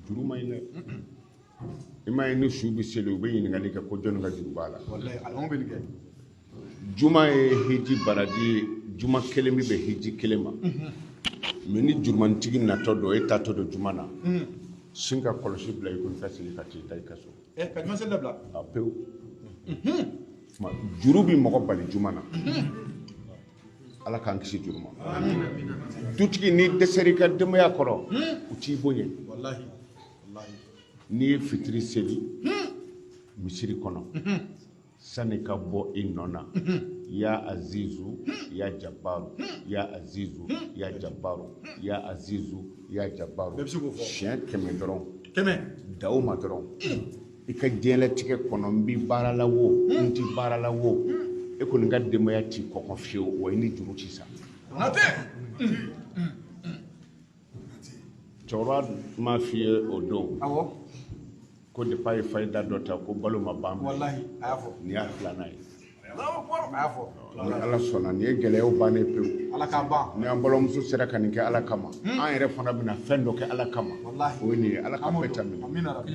Juru man ɲi dɛ. I m'a ye, ni su bɛ seli, u bɛ ɲininkali kɛ ko jɔnni ka juru b'a la. Wallahi, alimamu bɛ nin kɛ. Juma ye hiji baraji ye, juma kelen bɛ bɛn hiji kelen ma. Mais ni jurumantigi natɔ don, e taatɔ don juma na, sin ka kɔlɔsi bila i kun, i ka seli ka t'i da i ka so. Ɛ, ka juma seli dabila. A pewu. Tuma juru bi mɔgɔ bali juma na. Ala k'an kisi juru ma. Dutigi, n'i dɛsɛr'i ka denbaya kɔrɔ, u t'i bonya. Wallahi, wallahi. N'i ye fitiri seli misiri kɔnɔ, sani ka bɔ i nɔ na, ya azizu ya jabaru, ya azizu ya jabaru, ya azizu ya jabaru. Bɛɛ bɛ se k'o fɔ. Siɲɛ 100 dɔrɔn. 100. Da o ma dɔrɔn, i ka diɲɛlatigɛ kɔnɔ, n bi baara la wo, n ti baara la wo, e kɔni ka denbaya t'i kɔkɔ fiyewu, wa i ni juru ti sa. Konate. Cɛkɔrɔba m'a f'i ye o don Awɔ. ko depuis a ye fayida dɔ ta ko balo ma ban bilen. Wallahi, a y'a fɔ. Nin y'a filanan ye. A y'a fɔ. Ni Ala sɔnna, nin ye gɛlɛyaw bannen pewu. Ala k'a ban. Ni an balimamuso sera ka nin kɛ Ala kama, an yɛrɛ fana bɛna fɛn dɔ kɛ Ala kama. Wallahi. O ye nin ye. Ala ka An b'o bɛɛ ta dɔn. minɛ. Amina rabi.